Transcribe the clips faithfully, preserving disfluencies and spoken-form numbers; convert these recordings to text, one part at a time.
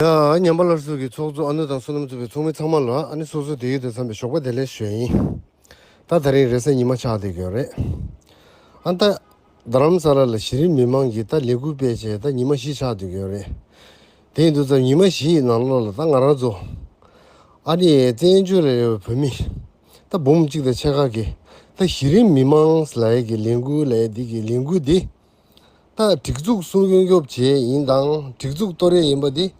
ཡ། ཉམས་པ་སླར་གསོ་གི་ཚོགས་གཙོ་ཨ་ནུ་དང་བསོད་ནམས་གཙོས་པའི་ཚོགས་མི་ཚང་མ་ལ་ཨ་ནི་སོ་སོ་དེ་ཡུལ་དུ་འཚམས་པའི་ཞོགས་པ་བདེ་ལེགས་ཞུ་ཡིན། ད་ད་རིང་རེས་གཟའ་ཉི་མ་ཆགས་བསྡད་ཡོད་རེད། ཨ་ད་རྡ་རམ་ས་ལ་ལ་གཞི་རིམ་མི་མང་གི་ད་ལས་འགུལ་སྤེལ་བྱས་ད་ཉི་མ་བཞི་ཆགས་བསྡད་ཡོད་རེད། དེ་ཡིན་དུས་ཙམ་ཉི་མ་བཞི་ཡི་ནང་ལོགས་ལ་ད་ང་རང་ཚོ་ཨ་ནི་བཙན་བྱོལ་ལ་ཡོད་པའི་བོད་མི་ད་འབུམ་གཅིག་དང་ཕྱེད་ཀ་གི་ད་གཞི་རིམ་མི་མང་ལ་ཡ་གི་ལས་འགུལ་ལ་ཡ་འདི་གི་ལས་འགུལ་འདི། ད་སྒྲིག་འཛུགས་སྲུང་སྐྱོབ་བྱེད་ཡིན་དང་སྒྲིག་འཛུགས་གཏོར་ཡས་ཡིན་པ་འདི་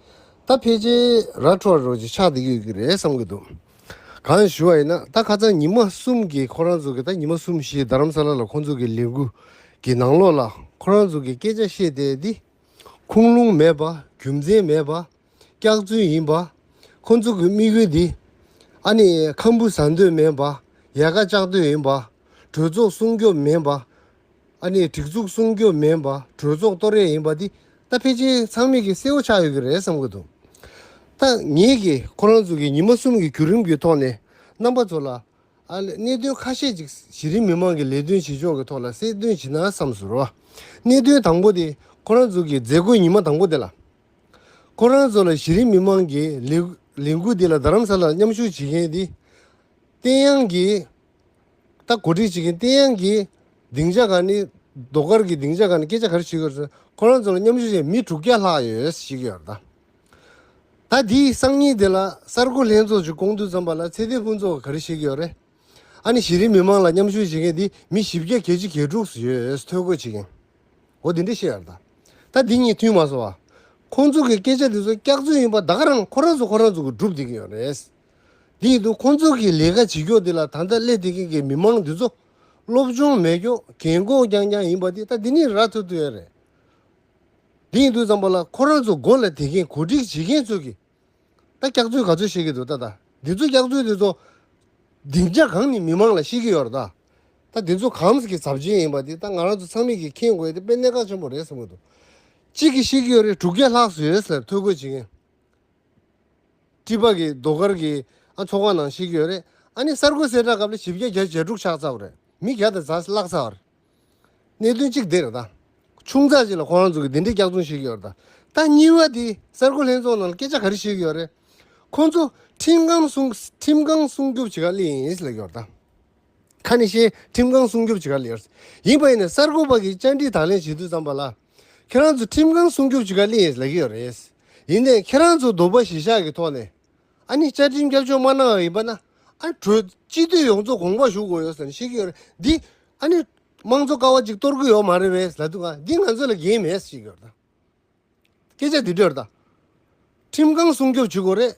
ད་ཕལ་ཆེར་ར་འཕྲོད་རོགས་ཀྱི་ཆགས་བསྡད་ཀྱི་ཡོད་ཀྱི་རེད་བསམ་གྱི་འདུག་གང་ཞུ་བ་ཡིན་ན་ད་ཁ་སང་ཉི་མ་གསུམ་གྱི་ཁོ་རང་ཚོ་གི་ད་ཉི་མ་གསུམ་བཞི་རྡ་རམ་ས་ལ་ལ་ཁོང་ཚོ་གི་ལས་འགུལ་གྱི་ནང་ལོགས་ལ་ཁོ་རང་ཚོ་གི་སྐད་ཆ་བཤད་བསྡད་འདི་ཁུངས་ལུང་མེད་པ་རྒྱུ་མཚན་མེད་པ་སྐྱག་རྫུན་ཡིན་པ་ཁོང་ཚོ་གི་དམིགས་ཡུལ་འདི་ཨ་ནི་ཁམ་བུ་ཟ་འདོད་མེད་པ་ཡལ་ག་བཅག་འདོད་ཡིན་པ་གྲོས་ཚོགས་སྲུང་སྐྱོབ་མིན་པ། ཨ་ནི་སྒྲིག་འཛུགས་སྲུང་སྐྱོབ་མིན་པ་གྲོས་ཚོགས་གཏོར་ཡས་ཡིན་པ་འདི་ད་ཕལ་ཆེར་ཚང་མས་ཀྱི་གསལ་བོ་ཆགས་ཡོད་ཀྱི་རེད་བསམ་གྱི་འདུག་ད་ངེད་ཀྱིས་ཁོ་རང་ཚོ་གི་ཉི་མ་གསུམ་གྱི་བརྒྱུད་རིམ་གྱི་ཐོག་ནས་རྣམ་པ་ཚོ་ལ་ཨ་ལས་གནད་དོན་ཁ་ཤས་ཅིག་གཞི་རིམ་མི་མང་གི་ལས་དོན་བྱེད་ཕྱོགས་ཀྱི་ཐོག་ལ་གསལ་སྟོན་བྱེད་ན་བསམ་སོང་རོ། གནད་དོན་དང་པོ་དེ་ཁོ་རང་ཚོ་གི་མཛད་སྒོའི་ཉི་མ་དང་པོ་དེ་ལ་ཁོ་རང་ཚོ་ལ་གཞི་རིམ་མི་མང་གི་ལས་ལས་འགུལ་འདི་ལ་རྡ་རམ་ས་ལར་མཉམ་ཞུགས་བྱེད་མཁན་དེ་བསྟན་དབྱངས་ཀྱིས། ད་གོ་སྒྲིག་བྱེད་མཁན་བསྟན་དབྱངས་ཀྱིས་སྡིངས་ཆ་ག་ནས་ཟློས་གར་གྱི་སྡིངས་ཆ་ག་ནས་སྐད་ཆ་ག་རེ་བྱེད་ཀྱི་ཡོད་རེད་ཟེར་ན་ཁོ་རང་ཚོ་ལ་མཉམ་ཞུགས་བྱས་མི་དྲུག་བརྒྱ་ལྷག་ཡོད་ཟེར་བཤད་ཀྱི་ཡོད་རེད་ད། ད་དེའི་སང་ཉིན་དེ་ལ་གསར་འགོད་ལྷན་ཚོགས་ཤིག་བསྐོང་དུས་ཙམ་པ་ལ་ཚེ་བརྟན་ཕུན་ཚོགས་ག་རེ་བཤད་ཀྱི་ཡོད་རེད། ཨ་ནི་གཞི་རིམ་མི་མང་ལ་མཉམ་ཞུགས་བྱེད་མཁན་དེ་མི་བཞི་བརྒྱ་བརྒྱད་ཅུ་གྱ་དྲུག་ཡོད་ཐོ་འགོད་བྱེད་མཁན། འོ་དེ་འདྲ་བཤད་ཡོད་རེད་ད། ད་དེ་གཉིས་མཐུན་མ་སོང་བ། ཁོང་ཚོ་གི་སྐད་ཆ་དེ་ཚོ་སྐྱག་རྫུན་ཡིན་པ་ད་ག་རང་ཁོ་རང་ཚོ་ཁོ་རང་ཚོ་གི་སྒྲུབ་བསྡད་ཀྱི་ཡོད་རེད། དེ་ཡིན་དུས་ཁོང་ཚོ་གི་ལས་ཀ་བྱེད་ཕྱོགས་དེ་ལ་ད་ལྟ་སླེབས་བསྡད་མཁན་གྱི་མི་མང་འདི་ཚོ་སློབ་སྦྱོང་མེད་ཀྱོག་རྒན་གོག་རྐྱང་རྐྱང་ཡིན་པ་དེ་ད་འདི་ནས་ར་ཐོས་ཐུབ་ཡོད་རེད། དེ་ཡིན་དུས་ཙམ་པ་ལ་ཁོ་རང་ཚོ་མགོ་ལ་དེ་མཁན་གོ་སྒྲིག་བྱེད་མཁན་ཚོ་གི་ད་སྐྱག་རྫུན་ག་ཚོད་བཤད་ཀྱི་འདུག་ད་ད་འདི་ཚོ་སྐྱག་རྫུན་འདི་ཚོ་སྡིངས་ཆ་གང་ནས་མི་མང་ལ་བཤད་ཀྱི་ཡོད་རེད་ད། ད་འདི་ཚོ་གང་ཟིག་གི་ཚབས་ཆེན་ཡིན་པ་འདི་ད་ང་རང་ཚོ་ཚང་མས་ཀྱི་མཁྱེན་དགོས་ཡ་དེ་དཔེ་གནད་འགག་ཆེན་པོ་རེད་བསམ་གྱི་འདུག་གཅིག་གིས་བཤད་ཀྱི་ཡོད་རེད་དྲུག་བརྒྱ་ལྷག་ཙམ་ཡོད་ཟེར་ཐོ་འགོད་བྱེད་མཁན། ཀྲི་པ་གི་ཟློས་གར་གི་ཨ་ཚོགས་པ་ནང་བཤད་ཀྱི་ཡོད་རེད། ཨ་ནི་གསར་འགོད་གསལ་བསྒྲགས་སྐབས་ལ་བཞི་བརྒྱ་བརྒྱད་ཅུ་གྱ་དྲུག་ཆགས་ཚར་བ་རེད། མི་བརྒྱ་དང་ཛ་ཙམ་བརླག་ཚར་བ་རེད། གནད་དོན་གཅིག་དེ་རེད་ད། ཆུང་ཙག་ཅིག་ལ་ཁོ་རང་ཚོ་གི་འདི་འདྲའི་སྐྱག་རྫུན་བཤད་ཀྱི་ཡོད་རེད་ད། ད་གཉིས་པ་དེ་གསར་འགོད་ལྷན་ཚོགས་ནང་ལ་སྐད་ཆ་ག་རེ་བཤད་ཀྱི་ཡོད་རེད། ཁོང་ཚོ་ཁྲིམས་ཁང་སྲུང་ཁྲིམས་ཁང་སྲུང་སྐྱོབ་བྱེད་ག་སླེབས་ཡིན་ཟེར་ལབ་ཀྱི་ཡོད་རེད་ད། ཁ་ནས་བཤད་ཁྲིམས་ཁང་སྲུང་སྐྱོབ་བྱེད་ག་སླེབས་ཡོད་རེད། ཡིན་པ་ཡིན་ན་གསར་འགོད་པ་གིས་བཅར་འདྲི་དང་ལེན་བྱེད་དུས་ཙམ་པ་ལ། ཁྱེད་རང་ཚོ་ཁྲིམས་ཁང་སྲུང་སྐྱོབ་བྱེད་ག་སླེབས་ཡིན་ཟེར་ལབ་ཀྱི་ཡོད་རེད། ཡིན་ནའི་ཁྱེད་རང་ཚོ་འདོད་པ་གཞིར་བཞག་གི་ཐོག་ནས། ཨ་ནི་བཅའ་ཁྲིམས་བསྐྱར་བཅོས་མ་གནང་བ་ཡིན་པ་ན། ཨ་གྲོས་སྤྱི་འཐུས་ཡོངས་རྫོགས་དགོངས་པ་ཞུ་དགོས་ཡོད་ཟེར་ནས་བཤད་ཀྱི་ཡོད་རེད། འདི་ཨ་ནི་དམངས་གཙོ་ཀ་བ་གཅིག་གཏོར་གི་ཡོད་མ་རེད་པས་ལབ་དུས་ང་འདི་ང་ཚོ་ལ་འགན་མེད་ཟེར་གྱི་ཡོད་རེད་ད། སྐད་ཆ་འདི་འདྲ་ཡོད་རེད་ད། ཁྲིམས་ཁང་སྲུང་སྐྱོབ་བྱེད་དགོས་རེད།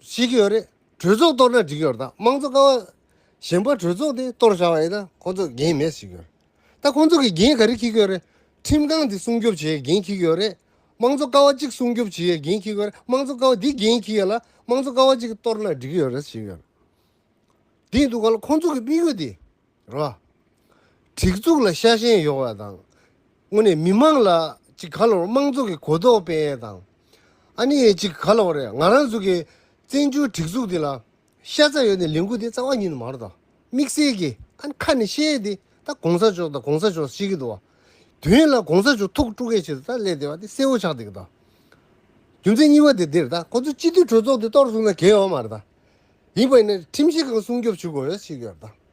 བཤད་ཀྱི་ཡོད་རེད། གྲོས་ཚོགས་གཏོར་ན་འགྲིག་གི་ཡོད་རེད་ད། དམངས་གཙོ་ཀ་བ་གཞན་པ་གྲོས་ཚོགས་དེ་གཏོར་བཞག་པ་ཡིན་ན་ཁོང་ཚོ་འགན་མེད་ཟེར་གྱི་ཡོད་རེད། ད་ཁོང་ཚོ་གི་འགན་ག་རེ་འཁྱེར་གྱི་ཡོད་རེད། ཁྲིམས་ཁང་དེ་སྲུང་སྐྱོབ་བྱེད་འགན་འཁྱེར་གྱི་ཡོད་རེད། དམངས་གཙོ་ཀ་བ་གཅིག་སྲུང་སྐྱོབ་བྱེད་འགན་འཁྱེར་གྱི་ཡོད་རེད། དམངས་གཙོ་ཀ་བ་འདི་འགན་འཁྱེར་ཡ་ལ་དམངས་གཙོ་ཀ་བ་གཅིག་གཏོར་ན་འགྲིག་གི་ཡོད་རེད་ཟེར་གྱི་ཡོད་རེད། དེ་ཡིན་དུས་ག་ལ་ཁོང་ཚོ་གི་དམིགས་ཡུལ་དེ་རེད་བ། སྒྲིག་འཛུགས་ལ་ཤ་ཞེན་ཡོང་བ་དང་། དངོས་གནས་མི་མང་ལ་ཅིག་ག་ལ་བར་དམངས་གཙོ་གི་གོ་རྟོགས་སྤེལ་ཡས་དང་། ཨ་ནི་ཅིག་ག་ལ་བར་རེད་ང་རང་ཚོ་གི་བཙན་བྱོལ་སྒྲིག་འཛུགས་འདི་ལ་ཤ་ཚ་ཡོད་ནས་ལས་འགུལ་འདི་རྩ་བ་ཉིད་ནས་མ་རེད་དོ། དམིགས་བསལ་གྱི་ཨ་ནི་ཁ་ནས་བཤད་ཡས་འདི་ད་གོང་ས་མཆོག་དང་གོང་ས་མཆོག་བཤད་ཀྱི་འདུག་བ། དོན་ལ་གོང་ས་མཆོག་ཐུགས་དཀྲུག་ཡས་ཆེད་དུ་ད་སླེབས་བསྡད་པ་འདི་གསལ་བོ་ཆགས་བསྡད་ཀྱི་འདུག་རྒྱུ་མཚན་གཉིས་པ་དེ་འདིར་ད་ཁོ་ཚོ་སྤྱི་འཐུས་གྲོས་ཚོགས་འདི་གཏོར་སོང་ན་འགན་ཡོད་མ་རེད་ད། ཡིན་པ་ཡིན་ན་ཁྲིམས་ཞིབ་ཁང་སྲུང་སྐྱོབ་བྱེད་དགོས་ཡོད་ཟེར་གྱི་ཡོད་རེད་ད།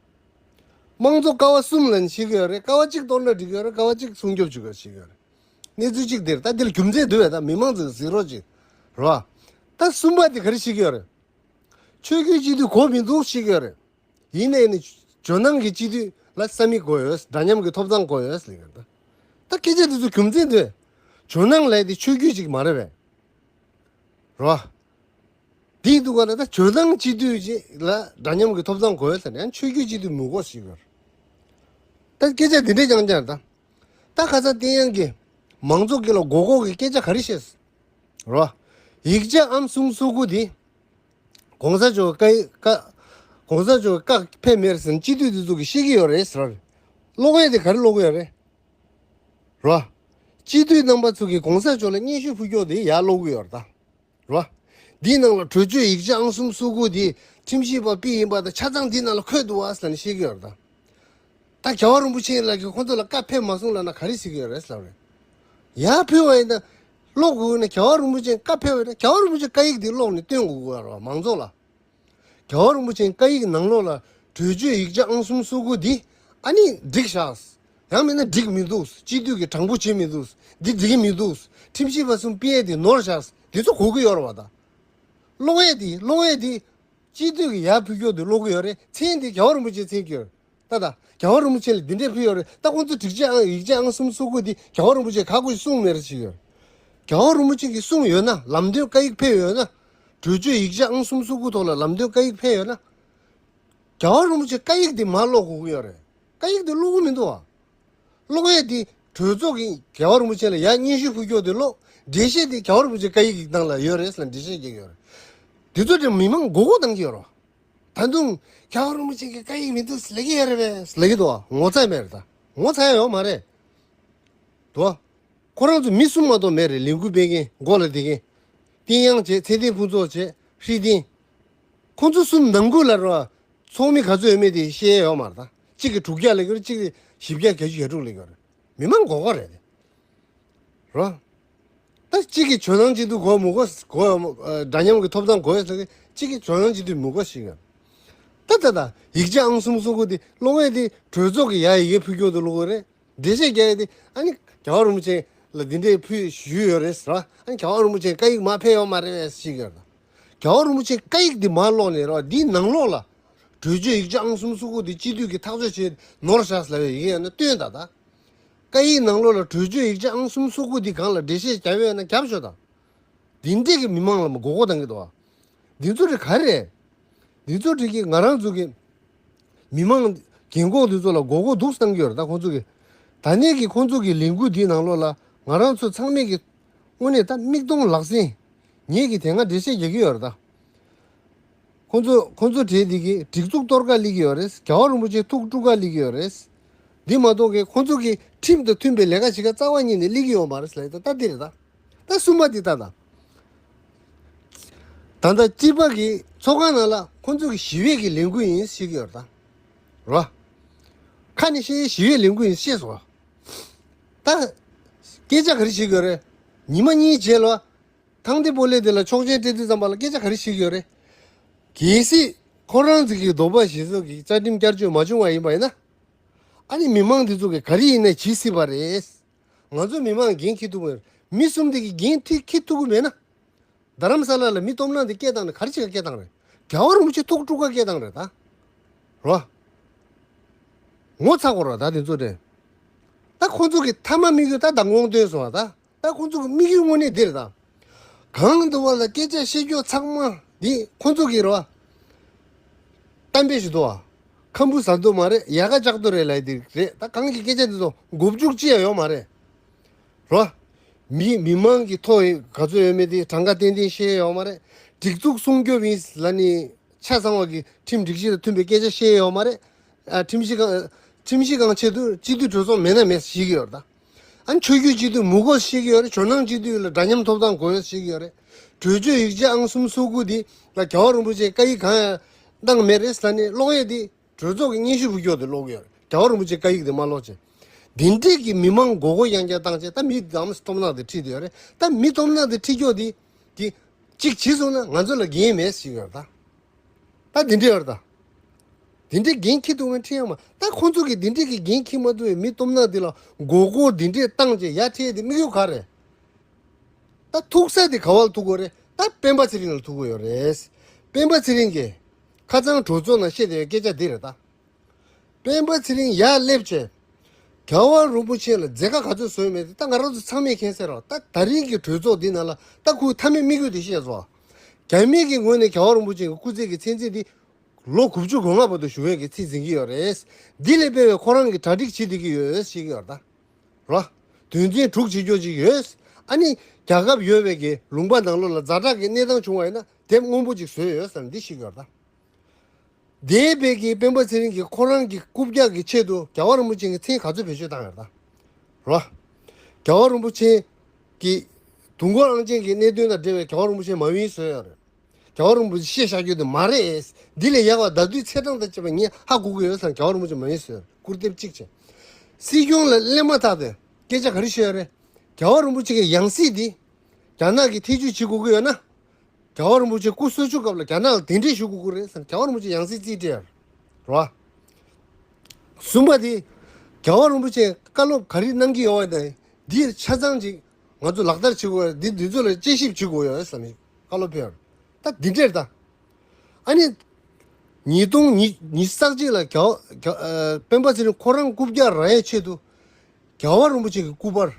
དམངས་གཙོ་ཀ་བ་གསུམ་ལ་ནི་བྱེད་ཀྱི་ཡོད་རེད། ཀ་བ་གཅིག་གཏོར་ན་འགྲིག་གི་ཡོད་རེད། ཀ་བ་གཅིག་སྲུང་སྐྱོབ་བྱེད་དགོས་ཟེར་གྱི་ཡོད་རེད། གནས་ཚུལ་གཅིག་འདིར་ད་འདི་ལ་རྒྱུ་མཚན་འདུག་བས་ད་མི་མང་ཚོས་གཟིགས་རོགས་གྱིས། རེད་བ། ད་གསུམ་པ་དེ་ག་རེ་བྱེད་ཀྱི་ཡོད་རེད། ཆོས་བརྒྱུད་སྤྱི་འཐུས་གོ་མི་འདུག་བཤད་ཀྱི་ཡོད་རེད། ཡིན་ནའི་ནི་ཇོ་ནང་གི་སྤྱི་འཐུས་ལ་ས་མིག་དགོས་ཡོད། འདྲ་མཉམ་གྱི་ཐོབ་ཐང་དགོས་ཡོད་ཟེར་གྱི་ཡོད་རེད་ད། ད་སྐད་ཆ་འདི་ཚོ་རྒྱུ་མཚན་འདུག་བས། ཇོ་ནང་ལབ་དེ་ཆོས་བརྒྱུད་ཅིག་མ་རེད་བས། རེད་བ། དེ་ཡིན་དུས་ག་ལ་ད་ཇོ་ནང་སྤྱི་འཐུས་ཅིག་ལ་འདྲ་མཉམ་གྱི་ཐོབ་ཐང་དགོས་ཟེར་ནས་ཆོས་བརྒྱུད་སྤྱི་འཐུས་མི་དགོས་ཟེར་གྱི་ཡོད་རེད། ད་སྐད་ཆ་འདི་འདྲས་རྐྱང་རྐྱང་རེད་ད། ད་ཁ་སང་བསྟན་དབྱངས་ཀྱིས་མང་གཙོ་སྒེར་ལ་མགོ་སྐོར་གྱི་སྐད་ཆ་ག་རེ་བཤད། རོ། ཡིག་ཆ་ཨང་གསུམ་སོ་དགུ་དེ། གོང་ས་མཆོག་བཀའ་བཀའ། གོང་ས་མཆོག་བཀའ་ཕེབས་མེད་ཟེར་ནས་སྤྱི་འཐུས་དེ་ཚོ་གིས་བཤད་ཀྱི་ཡོད་རེད་ཟེར་བ་རེད། ཀློག་ཡས་དེ་ག་རེ་ཀློག་གི་ཡོད་རེད། རོ། སྤྱི་འཐུས་རྣམ་པ་ཚོ་གིས་གོང་ས་མཆོག་ལ་སྙན་ཞུ་ཕུལ་ཀྱོག་དེ་ཡར་ཀློག་གི་ཡོད་རེད་ད། རོ། འདིའི་ནང་ལ་གྲོས་ཆོད་ཡིག་ཆ་ཨང་གསུམ་སོ་དགུ་དེ་ཁྲིམས་ཞིབ་པ་པི་ཡིན་པ་དང་ཆ་ཚང་འདིའི་ནང་ལ་འཁོད་འདུག་བ་ཟེར་ནས་བཤད་ཀྱི་ཡོད་རེད་ད། ད་རྒྱལ་བ་རིན་པོ་ཆེ་ལགས་ཀྱིས་ཁོང་ཚོ་ལ་བཀའ་ཕེབས་མ་སོང་ལབ་ན་ག་རེ་ཟེར་གྱི་ཡོད་རེད་ཟེར་བ་རེད། ཡར་ཕུལ་བ་ཡིན་ན། ཀློག་དགོས་ན་རྒྱལ་བ་རིན་པོ་ཆེ་བཀའ་ཕེབས་པ་ན་རྒྱལ་བ་རིན་པོ་ཆེ་བཀའ་ཡིག་འདི་ཀློག་ནས་སྟོན་དགོས་ཀྱི་ཡོད་རེད་བ། མང་ཚོགས་ལ། རྒྱལ་བ་རིན་པོ་ཆེའི་བཀའ་ཡིག་ནང་ལོགས་ལ་གྲོས་ཆོད་ཡིག་ཆ་ཨང་གསུམ་སོ་དགུ་འདི་ཨ་ནི་འགྲིག་ཤག་ཡང་མིན་ན་འགྲིག་མི་འདུག་སྤྱི་འཐུས་ཀྱིས་དྲང་པོ་བྱེད་མི་འདུག་འདི་འགྲིག་གི་མི་འདུག་ཁྲིམས་ཞིབ་པ་གསུམ་ཕུད་ཡས་འདི་ནོར་ཤག་འདི་ཚོ་གོ་གི་ཡོད་རེད་བ། ད་ཀློག་ཡས་འདི་ཀློག་ཡས་འདི་སྤྱི་འཐུས་ཀྱིས་ཡར་ཕུལ་རྒྱུ་འདི་ཀློག་གི་ཡོད་རེད། མཚན་འདི་རྒྱལ་བ་རིན་པོ་ཆེས་མཚན་གྱི་ཡོད་རེད། ད་ད་རྒྱལ་བ་རིན་པོ་ཆེ་ལ་འདི་འདྲས་ཕུལ་ཡོད་རེད། ད་ཁོང་ཚོ་སྒྲིག་ཆས་ཨང་ཡིག་ཆ་ཨང་གསུམ་སོ་དགུ་འདི་རྒྱལ་བ་རིན་པོ་ཆེས་ག་དགོས་གསུངས་མེད་རེད་ཅིག་ཡོད། རྒྱལ་བ་རིན་པོ་ཆེ་གིས་གསུངས་ཡོད་ན། ལམ་སྟོན་བཀའ་ཡིག་ཕེབས་ཡོད་ན། གྲོས་ཆོད་ཡིག་ཆ་ཨང་གསུམ་སོ་དགུ་ཐོག་ལ་ལམ་སྟོན་བཀའ་ཡིག་ཕེབས་ཡོད་ན། རྒྱལ་བ་རིན་པོ་ཆེ་བཀའ་ཡིག་འདི་མར་ཀློག་དགོས་ཀྱི་ཡོད་རེད། བཀའ་ཡིག་འདི་ཀློག་གི་མི་འདུག་བ། ཀློག་ཡས་འདི་གྲོས་ཚོགས་ཀྱིས་རྒྱལ་བ་རིན་པོ་ཆེ་ལ་ཡར་སྙན་ཞུ་ཕུལ་རྒྱུ་འདི་ཀློག་འགྲེལ་བཤད་འདི་རྒྱལ་བ་རིན་པོ་ཆེ་བཀའ་ཡིག་གི་ནང་ལ་ཡོད་རེད་ཟེར་ལ་འགྲེལ་བཤད་རྒྱག་གི་ཡོད་རེད། འདི་ཚོ་དེ་མི་མང་མགོ་སྐོར་གཏོང་གི་ཡོད་རེད་བ། ད་དུང་རྒྱལ་བ་རིན་པོ་ཆེ་གི་བཀའ་ཡིག་མི་འདུག་ཟེར་ལབ་ཀྱི་ཡོད་རེད་པས་ཟེར་ལབ་ཀྱི་འདུག་བ། ངོ་ཚ་མེད་རེད། ད་ངོ་ཚ་ཡ་ཡོད་མ་རེད་དོ། ཁོ་རང་ཚོ་མི་གསུམ་མ་གཏོགས་མེད་རེད། ལས་འགུལ་སྤེལ་མཁན། མགོ་ལ་བསྡད་མཁན། བསྟན་དབྱངས་བྱས། ཚེ་བརྟན་ཕུན་ཚོགས་བྱས། ཧྲི་ཏིན། ཁོང་ཚོ་གསུམ་ནང་ཁུལ་ལ་རོ། ཚོགས་མི་ག་ཚོད་ཡོད་མེད་དེ་ཤེས་ཡ་ཡོད་མ་རེད། ད་གཅིག་གིས་དྲུག་བརྒྱ་ལབ་ཀྱི་རེད། གཅིག་གིས་བཞི་བརྒྱ་བརྒྱད་ཅུ་གྱ་དྲུག་ལབ་ཀྱི་རེད། མི་མང་མགོ་སྐོར་རེད་དེ། རོ། ད་གཅིག་གིས་ཇོ་ནང་སྤྱི་འཐུས་དགོས་མི་དགོས། དགོས་ཡོད་མ། ཨ། འདྲ་མཉམ་གྱི་ཐོབ་ཐང་དགོས་ཡོད་ཟེར་གྱི། གཅིག་གིས་ཇོ་ནང་སྤྱི་འཐུས་མི་དགོས་ཞིག་ཡོད། ད་ད་ད་ཡིག་ཆ་ཨང་གསུམ་སོ་དགུ་དེ་ཀློག་ཡས་དེ་གྲོས་ཚོགས་ཀྱིས་ཡར་ཡི་གེ་ཕུལ་རྒྱུ་དེ་ཀློག་གི་རེད། འགྲེལ་བཤད་རྒྱག་ཡས་དེ་ཨ་ནི་རྒྱལ་བ་རིན་པོ་ཆེ་ལ་འདི་འདྲས་ཕུལ་ཞུས་ཡོད་རེད་ཟེར་བ། ཨ་ནི་རྒྱལ་བ་རིན་པོ་ཆེ་བཀའ་ཡིག་མར་ཕེབས་ཡོད་མ་རེད་ཟེར་གྱི་ཡོད་རེད། རྒྱལ་བ་རིན་པོ་ཆེ་བཀའ་ཡིག་འདི་མར་ཀློག་ནས་རོ། འདིའི་ནང་ལོགས་ལ་གྲོས་ཆོད་ཡིག་ཆ་ཨང་གསུམ་སོ་དགུ་འདི་སྤྱི་འཐུས་ཀྱིས་ཐག་གཅོད་བྱས་ནོར་ཤག་ལབ་ཡས་ཡིན་ན་སྟོན་ད། ད་བཀའ་ཡིག་ནང་ལོགས་ལ་གྲོས་ཆོད་ཡིག་ཆ་ཨང་གསུམ་སོ་དགུ་འདི་སྒང་ལ་འགྲེལ་བཤད་རྒྱབ་ཡོད་ན་རྒྱབ་ཤོག་ད། འདི་འདྲས་ཀྱི་མི་མང་ལ་མགོ་སྐོར་གཏང་གི་འདུག་བ། འདི་ཚོ་རེད་ག་རེད། འདི་ཚོ་རེད་ཀྱི་ང་རང་ཚོ་གི་མི་མང་རྒན་གོག་འདི་ཚོ་ལ་མགོ་སྐོར་འདུག་གཏང་གི་ཡོད་རེད། ད་ཁོང་ཚོ་གི་ད་ནས་ཀྱི་ཁོང་ཚོ་གི་ལས་འགུལ་འདིའི་ནང་ལོགས་ལ་ང་རང་ཚོ་ཚང་མས་ཀྱི་དངོས་གནས་ད་མིག་མཐོང་ལག་ཟིན། ངེད་ཀྱིས་དེ་སྔ་འགྲེལ་བཤད་རྒྱག་གི་ཡོད་རེད་ད། ཁོང་ཚོ་ཁོང་ཚོ་གྲས་འདི་གི་སྒྲིག་འཛུགས་གཏོར་ག་སླེབས་ཀྱི་ཡོད་རེད། རྒྱལ་བ་རིན་པོ་ཆེ་ཐུགས་དཀྲུག་ག་སླེབས་ཀྱི་ཡོད་རེད། འདི་མ་གཏོགས་ཀྱི་ཁོང་ཚོ་གི་ཁྲིམས་དང་མཐུན་པའི་ལས་ཀ་བྱེད་ག་རྩ་བ་ཉིད་ནས་སླེབས་ཀྱི་ཡོད་མ་རེད་ཟེར་ལབ་ཡོད། ད་ལྟ་འདི་རེད་ད། ད་གསུམ་པ་འདི་ལྟ་ད། ད་ལྟ་སྤྱི་པ་གི་ཚོགས་ཁང་ནང་ལ་ཁོང་ཚོ་གི་ཞི་བའི་གི་ལས་འགུལ་ཡིན་ཟེར་གྱི་ཡོད་རེད་ད། རོ། ཁ་ནས་བཤད། ཞི་བའི་ལས་འགུལ་ཡིན་ཟེར་སོང་། ད་སྐད་ཆ་ག་རེ་བཤད་ཀྱི་ཡོད་རེད། ཉི་མ་གཉིས་རྗེས་ལ་ཐང་སྟེང་སྤོ་ལོ་དེ་ལ་ཆོག་མཆན་སྤྲད་དུས་ཙམ་པ་ལ་སྐད་ཆ་ག་རེ་བཤད་ཀྱི་ཡོད་རེད། གལ་སྲིད་ཁོ་རང་ཚོ་གི་ལྡོག་པ་བཞི་ཚོ་གི་བཅའ་ཁྲིམས་བསྐྱར་བཅོས་མ་བྱུང་བ་ཡིན་པ་ཡིན་ན། ཨ་ནི་མི་མང་འདི་ཚོ་གི་ག་རེ་ཡིན་ན་བྱེད་སྲིད་པ་རེད། ང་ཚོ་མི་མང་འགན་འཁྱེར་ཐུབ་ཀྱི་མེད། མི་གསུམ་དེ་གི་འགན་འཁྱེར་ཐུབ་ཀྱི་མེད་ན། རྡ་རམ་ས་ལ་ལ་མི་སྟོབས་ན་དེ་སྐད་བཏང་ནས་ག་རེ་བྱེད་ག་སྐད་བཏང་རེད། རྒྱལ་བ་རིན་པོ་ཆེ་ཐུགས་དཀྲུག་ག་སྐད་བཏང་རེད་ད། རོ། ངོ་ཚ་གོ་ར་ད་དེ་ཚོ་དེ། ད་ཁོང་ཚོ་གི་མཐའ་མ་དམིགས་ཡུལ་ད་མདང་དགོང་སྟོན་སོང་བ་ད། ད་ཁོང་ཚོ་གི་དམིགས་ཡུལ་དངོས་གནས་འདི་རེད་ད། གང་འདུག་བ་ལ་སྐད་ཆ་བཤད་རྒྱུ་ཚང་མ་འདི་ཁོང་ཚོ་གི་རོ། གཏམ་དཔེ་ཞིག་འདུག་བ། ཁམ་བུ་ཟ་འདུག་མ་རེད། ཡལ་ག་ལྕགས་རྡོ་རེད་ལབ་འདི་རེད། ད་གང་གི་སྐད་ཆ་འདི་ཚོ་མགོ་མཇུག་ཅི་ཡང་ཡོད་མ་རེད། རོ། མི་མི་མང་གི་ཐོ་ག་ཚོད་ཡོད་མེད་དེ་གྲངས་ཀ་ཏན་ཏན་ཤེས་ཡོད་མ་རེད། སྒྲིག་འཛུགས་སྲུང་སྐྱོབ་ཡིན་ལ་ནི་ཆ་ཚང་བ་གི་ཁྲིམས་སྒྲིག་གཞི་དང་མཐུན་པའི་སྐད་ཆ་བཤད་ཡོད་མ་རེད། ཨ། ཁྲིམས་གཞི་སྒང་ཁྲིམས་གཞི་སྒང་ཆེད་དུ་སྤྱི་འཐུས་གྲོས་ཚོགས་མེད་ན་མེད་ཤེས་ཀྱི་ཡོད་རེད་ད། ཨ་ནི་ཆོས་བརྒྱུད་སྤྱི་འཐུས་མི་དགོས་ཤེས་ཀྱི་ཡོད་རེད། ཇོ་ནང་སྤྱི་འཐུས་ལ་འདྲ་མཉམ་ཐོབ་ཐང་དགོས་ཡོད་ཤེས་ཀྱི་ཡོད་རེད། གྲོས་ཆོད་ཡིག་ཆ་ཨང་གསུམ་སོ་དགུ་འདི་ལ་རྒྱལ་བ་རིན་པོ་ཆེ་བཀའ་ཡིག་གང་ཡང་གནང་མེད་རེད་ཟེར་ནས་ཀློག་ཡས་འདི། གྲོས་ཚོགས་ཀྱི་སྙན་ཞུ་བུ་སྐྱོར་དེ་ཀློག་གི་ཡོད་རེད། རྒྱལ་བ་རིན་པོ་ཆེ་བཀའ་ཡིག་དེ་མ་ཀློག་བྱས། འདི་འདྲས་ཀྱི་མི་མང་མགོ་སྐོར་ཡང་བསྐྱར་བཏང་བྱས། ད་མི་དམ་སྟོབས་ནག་དེ་ཁྲིད་དེ་ཡོད་རེད། ད་མི་སྟོབས་ནག་དེ་ཁྲིད་ཀྱོག་དེ་དེ་གཅིག་བྱས་སོང་ན་ང་ཚོ་ལ་འགན་མེད་ཞིག་ཡོད་རེད་ད། ད་འདི་འདྲས་ཡོད་རེད་ད། འདི་འདྲས་འགན་འཁྱེར་ཐུབ་མཁན་ཁྲིད་ཡོང་མ། ད་ཁོང་ཚོ་གིས་འདི་འདྲས་ཀྱི་འགན་འཁྱེར་མ་ཐུབ་པའི་མི་སྟོབས་ནག་དེ་ལ་མགོ་སྐོར་འདི་འདྲས་བཏང་བྱས་ཡར་ཁྲིད་དེ་དམིགས་ཡུལ་ག་རེད། ད་ཐུག་ས་དེ་ག་བ་ལ་ཐུག་དགོས་རེད། ད་སྤེན་པ་ཚེ་རིང་ལ་ཐུག་དགོས་ཡོད་རེད། སྤེན་པ་ཚེ་རིང་གིས་ཁ་སང་གྲོས་ཚོགས་ནང་བཤད་བསྡད་པའི་སྐད་ཆ་འདི་རེད་ད། སྤེན་པ་ཚེ་རིང་ཡར་སླེབས་བྱས། རྒྱལ་བ་རིན་པོ་ཆེ་ལ་མཛད་ཁ་ག་ཚོད་བཟོས་མེད་དེ་ད་ང་རང་ཚོ་ཚང་མས་མཁྱེན་གསལ་རེད། ད་ད་རིང་གི་གྲོས་ཚོགས་འདི་ནང་ལ་ད་ཁོའི་མཐའ་མའི་དམིགས་ཡུལ་དེ་བཤད་སོང་། རྒྱ་མི་གི་ངོས་ནས་རྒྱལ་བ་རིན་པོ་ཆེ་གི་སྐུ་ཚེ་གི་མཚན་རྩིས་འདི་ལོ་དགུ་བཅུ་གོ་ལྔ་བར་དུ་བཞུགས་ཡས་ཀྱི་རྩིས་འཛིན་གྱི་ཡོད་རེད། འདི་ལས་སྤེལ་བའི་ཁོ་རང་གི་གྲ་སྒྲིག་བྱེད་བསྡད་ཀྱི་ཡོད་ཟེར་གྱི་ཡོད་རེད་ད། རོ། དོན་ཚན་དྲུག་བྱེད་རྒྱུ་ཅིག་ཡོད། ཨ་ནི་རྒྱལ་ཁབ་ཡོད་པའི་གི་ལུང་པ་ནང་ལོགས་ལ་ཛ་དྲག་གི་གནས་སྟངས་བྱུང་བ་ཡིན་ན་དེབ་སྔོན་པོ་ཅིག་བཟོས་ཡོད་ཟེར་ནས་འདི་ཞིག་ཡོད་རེད་ད། འདས་པའི་གི་སྤེན་པ་ཚེ་རིང་གིས་ཁོ་རང་གི་རྐུབ་བཀྱག་གི་ཆེད་དུ་རྒྱལ་བ་རིན་པོ་ཆེ་གི་མཚན་ག་ཚོད་བེད་སྤྱོད་བཏང་ཡོད་རེད་ད། རོ། རྒྱལ་བ་རིན་པོ་ཆེ་གི་དུས་འཁོར་ཨང་ཅན་གྱི་གནད་དོན་དང་འབྲེལ་བའི་རྒྱལ་བ་རིན་པོ་ཆེ་མ་དབྱིན་བཟོས་ཡོད་རེད། རྒྱལ་བ་རིན་པོ་ཆེ་བཤད་བཞག་རྒྱུ་དེ་མ་རེད། འདི་ལས་ཡག་པ་ད་དུས་ཚེས་གྲངས་དང་བཅས་པ་ངས་ཧ་གོ་གི་ཡོད་ཟེར་རྒྱལ་བ་རིན་པོ་ཆེ་མ་ཡིན་ཟེར་སྐུར་འདེབས་གཅིག་བྱས། སྲིད་སྐྱོང་ལ་སླེབས་མ་ཐག་ཏུ་སྐད་ཆ་ག་རེ་བཤད་ཡོད་རེད། རྒྱལ་བ་རིན་པོ་ཆེ་གི་ཡང་སྲིད་འདི་ རྒྱ་ནག་གིས་ཐེ་བྱུས་བྱེད་དགོས་ཀྱི་ཡོད་ན། རྒྱལ་བ་རིན་པོ་ཆེ་སྐུ་གསོལ་མཆོད་སྐབས་ལ་རྒྱ་ནག་ལ་གདན་འདྲེན་ཞུ་དགོས་ཀྱི་རེད་ཟེར་ནས་རྒྱལ་བ་རིན་པོ་ཆེ་ཡང་སྲིད་རྩིས་སྤྲད་ཡོད་རེད་བ། གསུམ་པ་དེ། རྒྱལ་བ་རིན་པོ་ཆེ་བཀའ་སློབ་ག་རེ་གནང་གི་ཡོད་བ་དང་། འདི་ཆ་ཚང་ཅིག་ང་ཚོ་ལག་བསྟར་བྱེད་དགོས་ཡོད། འདི་འདི་ཚོ་ལ་དཔྱད་ཞིབ་བྱེད་དགོས་ཡོད་ཟེར་ནས་བཀའ་སློབ་ཕེབས་ཡོད་རེད། ད་འདི་འདྲས་ད། ཨ་ནི། ཉིས་སྟོང་ཉི་ཉི་ཤུ་རྩ་གཅིག་ལ་རྒྱལ་བ་རྒྱལ་ཨ། སྤེན་པ་ཚེ་རིང་ཁོ་རང་རྐུབ་བཀྱག་ར་ཡའི་ཆེད་དུ། རྒྱལ་བ་རིན་པོ་ཆེ་གི་སྐུ་པར།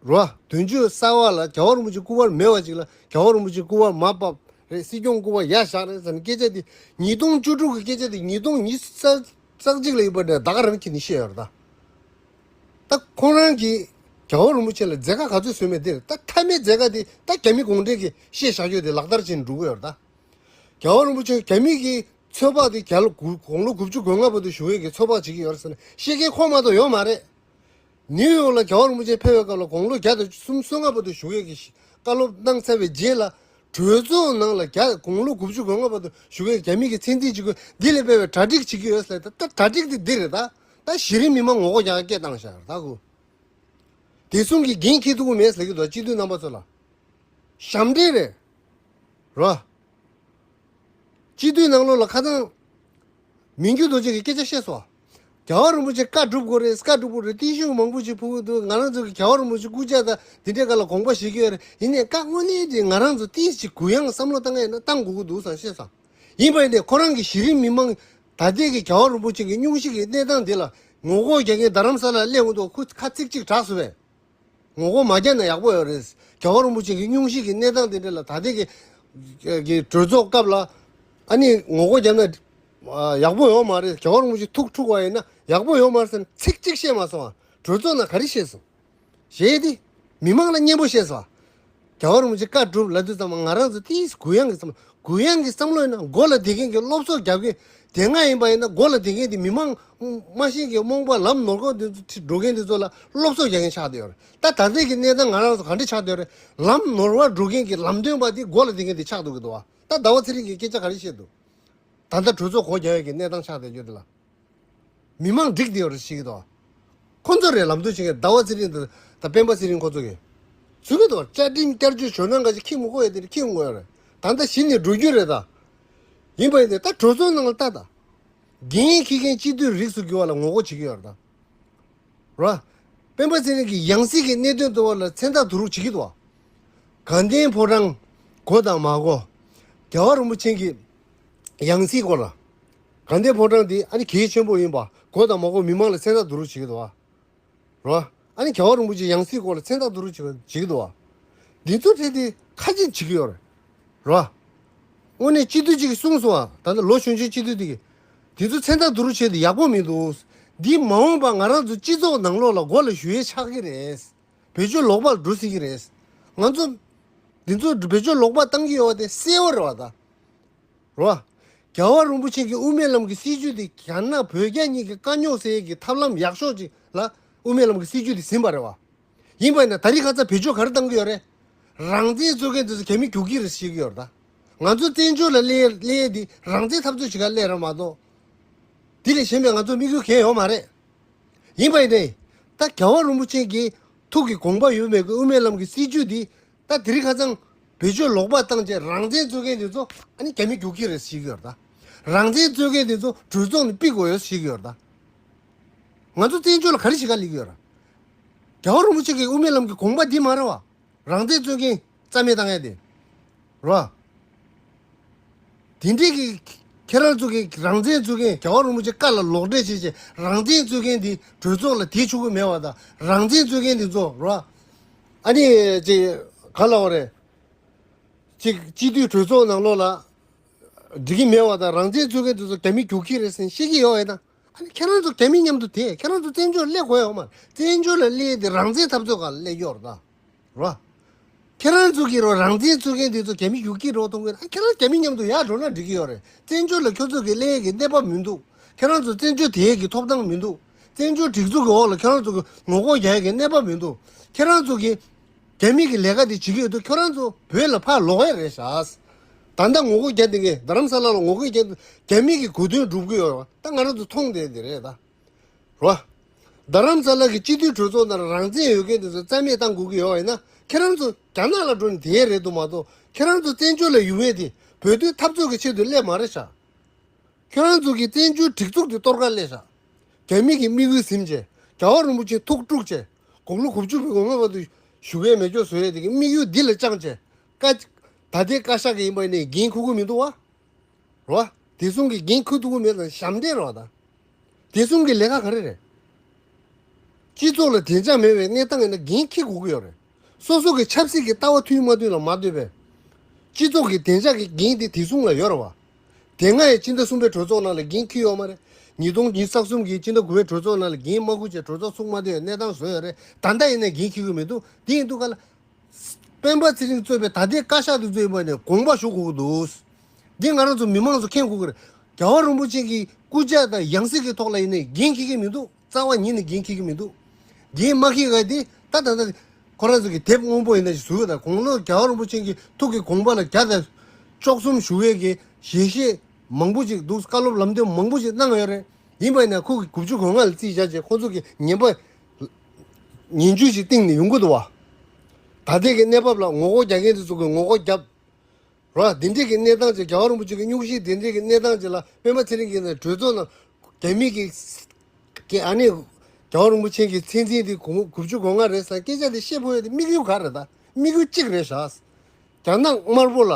རོ། དོན་གཅོད་གསར་བ་ལ་རྒྱལ་བ་རིན་པོ་ཆེ་སྐུ་པར་མེད་པ་ཅིག་ལ་རྒྱལ་བ་རིན་པོ་ཆེ་སྐུ་པར་མར་ཕབ་རེད། སྲིད་སྐྱོང་སྐུ་པར་ཡར་བཞག་རེད་ཟེར་ནས་སྐད་ཆ་དེ་ཉིས་སྟོང་བཅུ་དྲུག་གི་སྐད་ཆ་དེ་ཉིས་སྟོང་ཉི་ཤུ་རྩ་གཅིག་ལ་ཡིན་པ་འདྲ་ད་ག་རང་ཁྱེད་ནི་བཤད་ཡོད་རེད་ད། ད་ཁོང་རང་གིས་རྒྱལ་བ་རིན་པོ་ཆེ་ལ་མཛད་དཀའ་ག་ཚོད་བཟོས་མེད་དེ་རེད། ད་མཐའ་མའི་མཛད་དཀའ་དེ་ད་རྒྱ་མི་གུང་ཁྲན་གྱིས་བཤད་བཞག་རྒྱུ་དེ་ལག་བསྟར་བྱས་ནས་འགྲོ་གི་ཡོད་རེད་ད། རྒྱལ་བ་རིན་པོ་ཆེ་རྒྱ་མི་གིས་ཚོད་དཔག་དེ་རྒྱ་ལོ་དགུ་དགུང་ལོ་དགུ་བཅུ་གོ་ལྔ་བར་དུ་བཞུགས་ཡས་ཀྱི་ཚོད་དཔག་བྱེད་ཀྱི་ཡོད་རེད་ཟེར་ནས་བཤད་མཁན་ཁོ་མ་གཏོགས་ཡོད་མ་རེད། ནིའུ་ཡོག་ལ་རྒྱལ་བ་རིན་པོ་ཆེ་ཕེབས་པའི་སྐབས་ལ་དགུང་ལོ་བརྒྱ་དང་སུམ་ཅུ་སོ་ལྔ་བར་དུ་བཞུགས་ཡས་ཀྱི་བཀའ་སློབ་གནང་ཚར་བའི་རྗེས་ལ། གྲོས་ཚོགས་ནང་ལ་རྒྱ་དགུང་ལོ་དགུ་བཅུ་གོ་ལྔ་བར་དུ་བཞུགས་ཡས་རྒྱ་མི་གི་མཚན་རྩིས་བྱེད་དགོས་འདི་ལས་སྤེལ་བའི་གྲ་སྒྲིག་བྱེད་ཀྱི་ཡོད་ཟེར། ད་ད་གྲ་སྒྲིག་དེ་འདི་རེད་ད། ད་གཞི་རིམ་མི་མང་ངོ་རྒོལ་རྒྱག་སྐད་བཏང་བཞག་ད་གུ། དེ་གསུམ་གྱིས་འགན་འཁྱེར་ཐུབ་ཀྱི་མེད་ཟེར་གྱི་འདུག་སྤྱི་འཐུས་རྣམ་པ་ཚོ་ལ། ཞབས་འདྲེན་རེད། རོ། སྤྱི་འཐུས་ནང་ལོགས་ལ་ཁ་སང་། མི་འགྱུར་རྡོ་རྗེ་གིས་སྐད་ཆ་བཤད་སོང་། རྒྱལ་བ་རིན་པོ་ཆེ་བཀའ་སྒྲུབ་དགོས་རེད། བཀའ་སྒྲུབ་དགོས་རེད། ཏིན་ཤུ་མང་པོ་ཞིག་ཕུལ་གྱི་འདུག་ང་རང་ཚོ་གི་རྒྱལ་བ་རིན་པོ་ཆེ་སྐུ་ཕྱྭ་དང་དེ་འདྲའི་སྒང་ལ་དགོངས་པ་བཞེས་ཀྱི་ཡོད་རེད། ཡིན་ནའི་བཀའ་དངོས་གནས་ཀྱི་ང་རང་ཚོ་ཏིས་ཅིག་གུ་ཡངས་བསམ་བློ་བཏང་ཡས་ན་བཏང་དགོས་ཀྱི་འདུག་བསམ་བཤད་སོང་། ཡིན་པ་ཡིན་ནའི་ཁོ་རང་གི་གཞི་རིམ་མི་མང་ད་ལྟའི་གི་རྒྱལ་བ་རིན་པོ་ཆེ་གི་སྙུང་གཞི་གི་གནས་སྟངས་འདི་ལ་ངོ་རྒོལ་རྒྱག་མཁན་རྡ་རམ་ས་ལ་སླེབས་འོང་དུས་ཁོ་ཁ་ཚིག་གཅིག་གྲགས་སོང་བས། ངོ་རྒོལ་མ་རྒྱག་ན་ཡག་པོ་ཡོད་རེད། རྒྱལ་བ་རིན་པོ་ཆེ་གི་སྙུང་གཞི་གི་གནས་སྟངས་དེ་འདྲ་ལ་ད་ལྟའི་གི་གི་གྲོས་ཚོགས་སྐབས་ལ་ཨ་ནི་ངོ་རྒོལ་བརྒྱབ་ན་ཡག་པོ་ཡོད་མ་རེད། རྒྱལ་བ་རིན་པོ་ཆེ་ཐུགས་འཁྲུགས་པ་ཡིན་ན་ཡག་པོ་ཡོད་མ་རེད་ཟེར་ནས་ཚིག་གཅིག་བཤད་མ་སོང་ང་། གྲོས་ཚོགས་ནང་ག་རེ་བཤད་སོང་། ཞེས་དེ་མི་མང་ལ་སྙན་པོ་བཤད་སོང་། རྒྱལ་བ་རིན་པོ་ཆེ་བཀའ་སྒྲུབ་ལབ་དུས་ཙམ་པ་ང་རང་ཚོ་དེའི་གུ་ཡངས་ཀྱི་བསམ་གུ་ཡངས་ཀྱི་བསམ་བློ་ཡིན་ན་མགོ་ལ་བསྡད་མཁན་གྱི་སློབ་གསོ་རྒྱབ་མཁན་དེ་སྔ་ཡིན་པ་ཡིན་ན་མགོ་ལ་བསྡད་མཁན་དེ་མི་མང་མ་ཤེས་མཁན་རྨོངས་པ་ལམ་ནོར་གོ་འདི་ཚོ་འགྲོ་མཁན་འདི་ཚོ་ལ་སློབ་གསོ་རྒྱག་མཁན་ཆགས་བསྡད་ཡོད་རེད། ད་ད་ལྟའི་གི་གནས་སྟངས་ང་རང་ཚོ་ག་འདྲ་ཆགས་བསྡད་ཡོད་རེད། ལམ་ནོར་བ་འགྲོ་མཁན་གྱི་ལམ་སྟོན་པ་དེ་མགོ་ལ་བསྡད་མཁན་དེ་ཆགས་འདུག་གི་འདུག་བ། ད་ཟླ་བ་ཚེ་རིང་གིས་སྐད་ཆ་ག་རེ་བཤད་འདུག་ད་ལྟ་གྲོས་ཚོགས་སྒོ་རྒྱག་ཡས་ཀྱི་གནས་སྟངས་ཆགས་བསྡད་ཡོད་དེ་ལ། མི་མང་འགྲིག་བསྡད་ཡོད་རེད་ཤེས་ཀྱི་འདུག་ཁོ་ཚོ་རེད་ལམ་སྟོན་བྱེད་མཁན་ཟླ་བ་ཚེ་རིང་དང་དང་སྤེན་པ་ཚེ་རིང་ཁོ་ཚོ་གིས། ཚུགས་ཀྱི་འདུག་བཅའ་ཁྲིམས་བསྐྱར་བཅོས་ཇོ་ནང་འགའ་ཞིག་ཁྱི་མི་དགོས་ཡ་དེ་རེད། ཁྱི་མི་དགོས་ཡ་རེད། ད་ལྟ་གཞི་ནས་འགྲོ་རྒྱུ་རེད་ད། ཡིན་པ་ཡིན་ཏེ་ད་གྲོས་ཚོགས་ནང་ལ་ལྟ་ད། འགན་འཁྱེར་མཁན་སྤྱི་འཐུས་རིགས་སུ་གྱུར་བ་ལ་ངོ་རྒོལ་བྱེད་ཀྱི་ཡོད་རེད་ད། ར། སྤེན་པ་ཚེ་རིང་གི་ཡང་སྲིད་ཀྱི་གནད་དོན་དུ་བ་ལ་མཚན་རྟགས་བསྡུ་རུབ་བྱེད་ཀྱི་འདུག་བ། དགའ་ལྡན་ཕོ་བྲང་། དགོས་དང་མ་དགོས། རྒྱལ་བ་རིན་པོ་ཆེ་གི་ཡང་སྲིད་སྐོར་ལ། དགའ་ལྡན་ཕོ་བྲང་འདི་ཨ་ནི་གལ་ཆེན་པོ་ཡིན་པ་དགོས་དང་མ་དགོས་མི་མང་ལ་མཚན་རྟགས་བསྡུ་རུབ་བྱེད་ཀྱི་འདུག་བ། ར། ཨ་ནི་རྒྱལ་བ་རིན་པོ་ཆེ་ཡང་སྲིད་སྐོར་ལ་མཚན་རྟགས་བསྡུ་རུབ་བྱེད་ཀྱི་འདུག་བ། འདི་ཚོ་ཐད་དེ་ཁ་ཆེམས་བྱེད་ཀྱི་ཡོད་རེད། ར། དངོས་གནས་སྤྱི་འཐུས་གཅིག་གིས་གསུངས་སོང་བ། ད་ལྟ་ལོ་གཞོན་གཞོན་སྤྱི་འཐུས་དེ་གིས། འདི་ཚོ་མཚན་རྟགས་བསྡུ་རུབ་བྱས་ཏེ་ཡག་པོ་མི་འདུག་འདི་མ་འོངས་པ་ང་རང་ཚོ་སྤྱི་ཚོགས་ནང་ལོགས་ལ་མགོ་ལ་གཞུ་ཡས་ཆགས་ཀྱི་རེད། བེད་སྤྱོད་ལོག་པར་འགྲོ་སྲིད་ཀྱི་རེད། ང་ཚོ། འདི་ཚོ་བེད་སྤྱོད་ལོག་པ་བཏང་གི་ཡོད་པ་དེ་གསལ་པོ་རེད་བ་ད། རོ། རྒྱལ་བ་རིན་པོ་ཆེ་གི་དབུ་མའི་ལམ་གྱི་སྲིད་བྱུས་དེ་རྒྱ་ནག་བོད་རྒྱ་གཉིས་ཀྱི་དཀའ་རྙོག་སེལ་གྱི་ཐབས་ལམ་ཡག་ཤོས་ཅིག་ལ་དབུ་མའི་ལམ་གྱི་སྲིད་བྱུས་དེ་ཟིན་པ་རེད་བ། ཡིན་པ་ཡིན་ན་ད་རིང་ཁ་སང་བེད་སྤྱོད་ག་རེ་བཏང་གི་ཡོད་རེད། རང་བཙན་རྩོད་མཁན་དེ་ཚོ་རྒྱ་མི་རྒྱུག་གི་རེད་ཟེར་གྱི་ཡོད་རེད་ད། ང་ཚོ་བཙན་བྱོལ་ལ་སླེབས་སླེབས་དེ་རང་བཙན་འཐབ་རྩོད་བྱེད་ག་སླེབས་རེད་མ་གཏོགས། དེ་ལས་གཞན་པའི་ང་ཚོ་དམིགས་ཡུལ་གང་ཡང་ཡོད་མ་རེད། ཡིན་པ་ཡིན་ནའི། ད་རྒྱལ་བ་རིན་པོ་ཆེ་གི་ཐུགས་ཀྱི་དགོངས་པ་ཡོད་མེད་ཀྱི་དབུ་མའི་ལམ་གྱི་སྲིད་བྱུས་འདི། ད་དེ་རིང་ཁ་སང་བེད་སྤྱོད་ལོག་པ་བཏང་བྱས་རང་བཙན་རྩོད་མཁན་དེ་ཚོ་ཨ་ནི་རྒྱ་མི་རྒྱུག་གི་རེད་ཟེར་གྱི་ཡོད་རེད་ད། རང་བཙན་རྩོད་མཁན་དེ་ཚོ་གྲོས་ཚོགས་ནས་ཕུད་དགོས་ཡོད་ཟེར་གྱི་ཡོད་རེད་ད། ང་ཚོ་བཙན་བྱོལ་ལ་ག་རེ་བྱེད་ག་སླེབས་ཀྱི་ཡོད་རེད། རྒྱལ་བ་རིན་པོ་ཆེ་གི་དབུ་མའི་ལམ་གྱི་དགོངས་པ་འདི་མ་རེད་བ། རང་བཙན་རྩོད་མཁན་རྩ་མེད་བཏང་ཡ་དེ། རོ། དེ་འདྲས་ཀྱི་ཁྱེད་རང་ཚོ་གི་རང་བཙན་རྩོད་མཁན་རྒྱལ་བ་རིན་པོ་ཆེ་བཀའ་ལ་ལོག་འགྲེལ་བྱེད་བྱེད་རང་བཙན་རྩོད་མཁན་འདི་གྲོས་ཚོགས་ལ་དེ་ཆོག་གི་མེད་བ་དང་རང་བཙན་རྩོད་མཁན་འདི་ཚོ་རོ། ཨ་ནི་ཅིག་ག་ལ་བ་རེད། ཅིག་སྤྱི་འཐུས་གྲོས་ཚོགས་ནང་ལོགས་ལ་འགྲིག་གི་མེད་བ་དང་རང་བཙན་རྩོད་མཁན་འདི་ཚོ་རྒྱ་མི་རྒྱུག་གི་རེད་ཟེར་བཤད་ཀྱི་ཡོད་ཨེ་ད། ཨ་ནི་ཁྱེད་རང་ཚོ་རྒྱ་མི་མཉམ་དུ་དེ་ཁྱེད་རང་ཚོ་བཙན་བྱོལ་སླེབས་དགོས་ཡོད་མ་རེད། བཙན་བྱོལ་ལ་སླེབས་ཏེ་རང་བཙན་འཐབ་རྩོད་ག་ལ་སླེབས་ཀྱི་ཡོད་རེད་ད། རོ། ཁྱེད་རང་ཚོ་གིས་རོ་རང་བཙན་རྩོད་མཁན་དེ་ཚོ་རྒྱ་མི་ཡུག་ཀྱི་རོ་གཏོང་གི་རེད། ཁྱེད་རང་རྒྱ་མི་མཉམ་དུ་ཡར་འགྲོ་ན་འགྲིག་གི་ཡོད་རེད། བཙན་བྱོལ་ལ་ཁྱོད་ཚོ་གི་སླེབས་ཀྱི་གནས་བབ་མི་འདུག་ཁྱེད་རང་ཚོ་བཙན་བྱོལ་དེ་གི་ཐོབ་ཐང་མི་འདུག་བཙན་བྱོལ་སྒྲིག་འཛུགས་ཀྱི་འོག་ལ་ཁྱེད་རང་ཚོ་གི་ངོ་རྒོལ་རྒྱག་ཡ་གི་གནས་བབ་མི་འདུག་ཁྱེད་རང་ཚོ་གི་རྒྱ་མི་གི་ལས་ཀ་དེ་བྱེད་ཀྱི་ཡོད་དུས་ཁྱོད་རང་ཚོ་བོད་ལ་ཕར་ལོག་ཡ་རེད་ཤག་ད་ལྟ་ངོ་རྒོལ་རྒྱག་བསྡད་མཁན་རྡ་རམ་ས་ལ་ལ་ངོ་རྒོལ་རྒྱག་དུས་རྒྱ་མི་གི་གོ་དོན་སྒྲུབ་ཀྱི་ཡོད་རེད་བ། ད་ང་རང་ཚོ་མཐོང་བསྡད་དེ་རེད་ད། རོ། རྡ་རམ་ས་ལ་གི་སྤྱི་འཐུས་གྲོས་ཚོགས་ནང་རང་བཙན་ཡོད་མཁན་དེ་ཚོ་རྩ་མེད་བཏང་དགོས་ཀྱི་ཡོད་པ་ཡིན་ན། ཁྱེད་རང་ཚོ་རྒྱ་ནག་ལ་འགྲོ་ནས་དེ་ཡས་རེད་འདུག་མ་གཏོགས། ཁྱེད་རང་ཚོ་བཙན་བྱོལ་ལ་ཡོང་ཡས་དེ་བོད་དོན་འཐབ་རྩོད་ཀྱི་ཆེད་དུ་སླེབས་མ་རེད་ཤག་ཁྱེད་རང་ཚོ་གི་བཙན་བྱོལ་སྒྲིག་འཛུགས་དེ་གཏོར་ཁ་སླེབས་ཤག་རྒྱ་མི་གི་དམིགས་ཡུལ་ཟིན་བྱས། རྒྱལ་བ་རིན་པོ་ཆེ་ཐུགས་དཀྲུགས་བྱས། དགུང་ལོ་དགུ་བཅུ་གི་གོང་ལ་བར་དུ་བཞུགས་ཡས་མེད་སྐྱོ་བཟོ་ཡས་དེ་གི་དམིགས་ཡུལ་འདི་ལ་བཅངས་བྱས། བཀའ། ད་ལྟའི་བཀའ་ཤག་གི་ཡིན་པ་ནས་འགན་འཁུར་གི་མི་འདུག་བ། རོ། དེ་གསུམ་གྱི་འགན་འཁུར་ཐུབ་ཀྱི་མེད་ཙང་ཞབས་འདྲེན་རོ་ད། དེ་གསུམ་གྱི་ལས་ཀ་ག་རེ་རེད། སྤྱི་ཚོགས་ལ་བདེ་འཇགས་མེད་པའི་གནས་སྟངས་ཡིན་ན་འགན་འཁྱེར་དགོས་ཀྱི་ཡོད་རེད། སོ་སོ་གི་ཆབ་སྲིད་ཀྱི་ལྟ་བ་མཐུན་མ་མཐུན་ལ་མ་ལྟོས་པའི། སྤྱི་ཚོགས་ཀྱི་བདེ་འཇགས་ཀྱི་འགན་དེ་དེ་གསུམ་ལ་ཡོད་རེད་བ། དེ་སྔ་ཡང་སྤྱི་ཟླ་གསུམ་པའི་གྲོས་ཚོགས་ནང་ལ་འགན་འཁྱེར་ཡོད་མ་རེད། ཉིས་སྟོང་ཉི་ཤུ་རྩ་གསུམ་གྱི་སྤྱི་ཟླ་དགུ་པའི་གྲོས་ཚོགས་ནང་ལ་འགན་མ་འཁུར་བྱས་གྲོས་ཚོགས་ཚུགས་མ་ཐུབ་པའི་གནས་སྟངས་བཟོས་ཡོད་རེད། ད་ལྟ་ཡིན་ན་འགན་འཁྱེར་གྱི་མི་འདུག་དེ་ཡིན་དུས་ག་ལ། སྤེན་པ་ཚེ་རིང་གཙོས་པའི་ད་ལྟའི་བཀའ་ཤག་དེ་ཚོ་ཡིན་པ་ནས་དགོངས་པ་ཞུ་དགོས་ཀྱི་འདུག་འདི་ང་རང་ཚོ་མི་མང་ཚོ་མཁྱེན་དགོས་ཀྱི་རེད། རྒྱལ་བ་རིན་པོ་ཆེ་གི་སྐུ་ཕྱྭ་དང་ཡང་སྲིད་ཀྱི་ཐོག་ལ་ཡིན་ནའི་འགན་འཁྱེར་གྱི་མི་འདུག་རྩ་བ་ཉིད་ནས་འགན་འཁྱེར་གྱི་མི་འདུག་འགན་མ་འཁྱེར་ག་དེ་ད་ད་ད་ཁོ་རང་ཚོ་གི་དེབ་སྔོན་པོ་ཡིན་ན་ཞིག་བཟོས་ཡོད། ད་དགུང་ལོ་རྒྱལ་བ་རིན་པོ་ཆེ་གི་ཐུགས་ཀྱི་དགོངས་པ་ལ་བརྒྱ་དང་བཅུ་གསུམ་ཞུ་བའི་གི་ཞལ་བཞེས་མང་པོ་ཞིག་འདུག་བཀའ་སློབ་ལམ་སྟོན་མང་པོ་ཞིག་གནང་ཡོད་རེད། ཡིན་པ་ཡིན་ན་ཁོ་གི་དགུ་བཅུ་གོ་ལྔ་ལ་རྩིས་བཞག་བྱས་ཁོ་ཚོ་གི་ཉན་པ། ཉན་རྒྱུ་ཞིག་གཏིང་ནས་ཡོང་གི་འདུག་བ། ད་ལྟའི་གི་གནས་བབ་ལ་ངོ་རྒོལ་རྒྱག་མཁན་དེ་ཚོ་གི་ངོ་རྒོལ་རྒྱབ། ར་འདི་འདྲའི་གི་གནས་སྟངས་ཅིག་རྒྱལ་བ་རིན་པོ་ཆེ་གི་སྙུང་གཞི་འདི་འདྲའི་གི་གནས་སྟངས་ཅིག་ལ་སྤེན་པ་ཚེ་རིང་གིས་ནས་གྲོས་ཚོགས་ནང་རྒྱ་མི་གི་གི་ཨ་ནི་རྒྱལ་བ་རིན་པོ་ཆེ་གི་མཚན་འཛིན་དེ་དགུ་དགུ་བཅུ་གོ་ལྔ་རེད་ཟེར་སྐད་ཆ་དེ་བཤད་ཕོད་ཡ་དེ་དམིགས་ཡུལ་ག་རེད། ད་དམིགས་ཡུལ་གཅིག་རེད་ཤག་རྒྱ་ནག་དམར་པོ་ལ་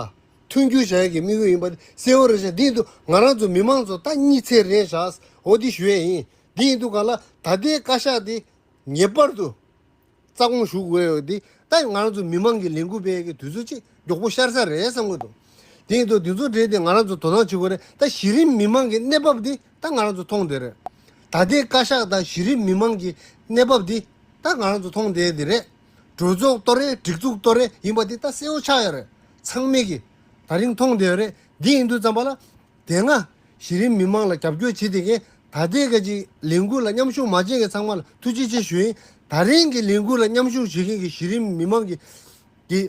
མཐུན་འགྱུར་བྱ་ཡ་གི་དམིགས་ཡུལ་ཡིན་པ་དེ་གསལ་བོ་རེད་ཤག་འདི་ཡིན་དུས་ང་རང་ཚོ་མི་མང་ཚོ་ད་གཉིད་ཚད་རན་ཤག་འོ་འདི་ཞུ་ཡ་ཡིན། འདི་ཡིན་དུས་ག་ལ་ད་ལྟའི་བཀའ་ཤག་དེ་ངེས་པར་དུ་རྩ་དགོངས་ཞུ་དགོས་ཡོད་དེ། ད་ང་རང་ཚོ་མི་མང་གི་ལས་འགུལ་སྤེལ་གྱི་དུས་ཚོད་ཅིག་མགྱོགས་པོ་ཤར་ས་རེད་བསམ་གྱི་འདུག་དེ་ཡིན་དུས་འདི་ཚོ་གྲས་དེ་ང་རང་ཚོ་དོ་སྣང་བྱེད་དགོས་རེད། ད་གཞི་རིམ་མི་མང་གི་གནས་བབ་དེ་ད་ང་རང་ཚོ་མཐོང་བསྡད་རེད། ད་ལྟའི་བཀའ་ཤག་དང་གཞི་རིམ་མི་མང་གི་གནས་བབ་དེ་ད་ང་རང་ཚོ་མཐོང་བསྡད་དེ་རེད། གྲོས་ཚོགས་གཏོར་རེད། སྒྲིག་འཛུགས་གཏོར་རེད་ཡིན་པ་དེ་ད་གསལ་བོ་ཆགས་ཡོད་རེད། ཚང་མས་ཀྱི་ད་རིང་མཐོང་བསྡད་ཡོད་རེད། འདི་ཡིན་དུས་ཙམ་པ་ལ། དེ་སྔ་གཞི་རིམ་མི་མང་ལ་རྒྱབ་སྐྱོར་བྱེད་བསྡད་མཁན་ད་ལྟའི་ག་ཅིག་ལས་འགུལ་ལ་མཉམ་ཞུགས་མ་བྱས་མཁན་ཚང་མ་ལ་ཐུགས་རྗེ་ཆེ་ཞུ་ཡིན། ད་རིང་གི་ལས་འགུལ་ལ་མཉམ་ཞུགས་བྱེད་མཁན་གྱི་གཞི་རིམ་མི་མང་གི་གི་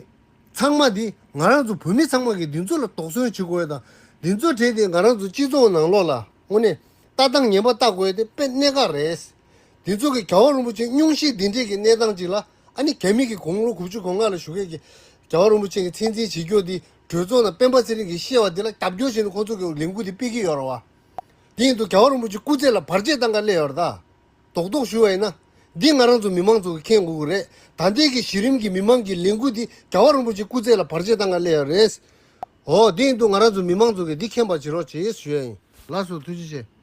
ཚང་མ་འདི་ང་རང་ཚོ་བོད་མི་ཚང་མ་གི་འདི་ཚོ་ལ་དོགས་ཟོན་བྱེད་དགོས་ཡ་དང་འདི་ཚོ་གྲས་དེ་ང་རང་ཚོ་སྤྱི་ཚོགས་ནང་ལོགས་ལ་དངོས་གནས་ལྟ་སྟངས་ངན་པ་ལྟ་དགོས་ཡ་དེ་དཔེ་གནད་འགག་རེད། འདི་ཚོ་གི་རྒྱལ་བ་རིན་པོ་ཆེ་སྙུང་གཞི་འདི་འདྲས་ཀྱི་གནས་སྟངས་ཅིག་ལ། ཨ་ནི་རྒྱ་མི་གི་དགུང་ལོ་དགུ་བཅུ་གོ་ལྔ་ལ་བཞུགས་མཁན་གྱི་རྒྱལ་བ་རིན་པོ་ཆེ་གི་མཚན་འཛིན་བྱེད་རྒྱུ་འདི་གྲོས་ཚོགས་ནང་སྤེན་པ་ཚེ་རིང་གིས་བཤད་པ་འདི་ལ་རྒྱབ་སྐྱོར་བྱས་ནས་ཁོང་ཚོ་གི་ལས་འགུལ་འདི་སྤེལ་གྱི་ཡོད་རེད་བ། དེ་ཡིན་དུས་རྒྱལ་བ་རིན་པོ་ཆེ་སྐུ་ཚེ་ལ་བར་ཆད་བཏང་ག་སླེབས་ཡོད་རེད་ད། རྡོག་རྡོག་ཞུ་བ་ཡིན་ན། འདི་ང་རང་ཚོ་མི་མང་ཚོ་གི་མཁྱེན་དགོས་ཀྱི་རེད། ད་ལྟའི་གི་གཞི་རིམ་གྱི་མི་མང་གི་ལས་འགུལ་འདི་རྒྱལ་བ་རིན་པོ་ཆེ་སྐུ་ཚེ་ལ་བར་ཆད་བཏང་ག་སླེབས་ཡོད་རེད། འོ་དེ་ཡིན་དུས་ང་རང་ཚོ་མི་མང་ཚོ་གི་འདི་མཁྱེན་པ་བྱེད་རོགས་བྱེད་ཞུ་ཡ་ཡིན། ལགས་སོ་ཐུགས་རྗེ་ཆེ།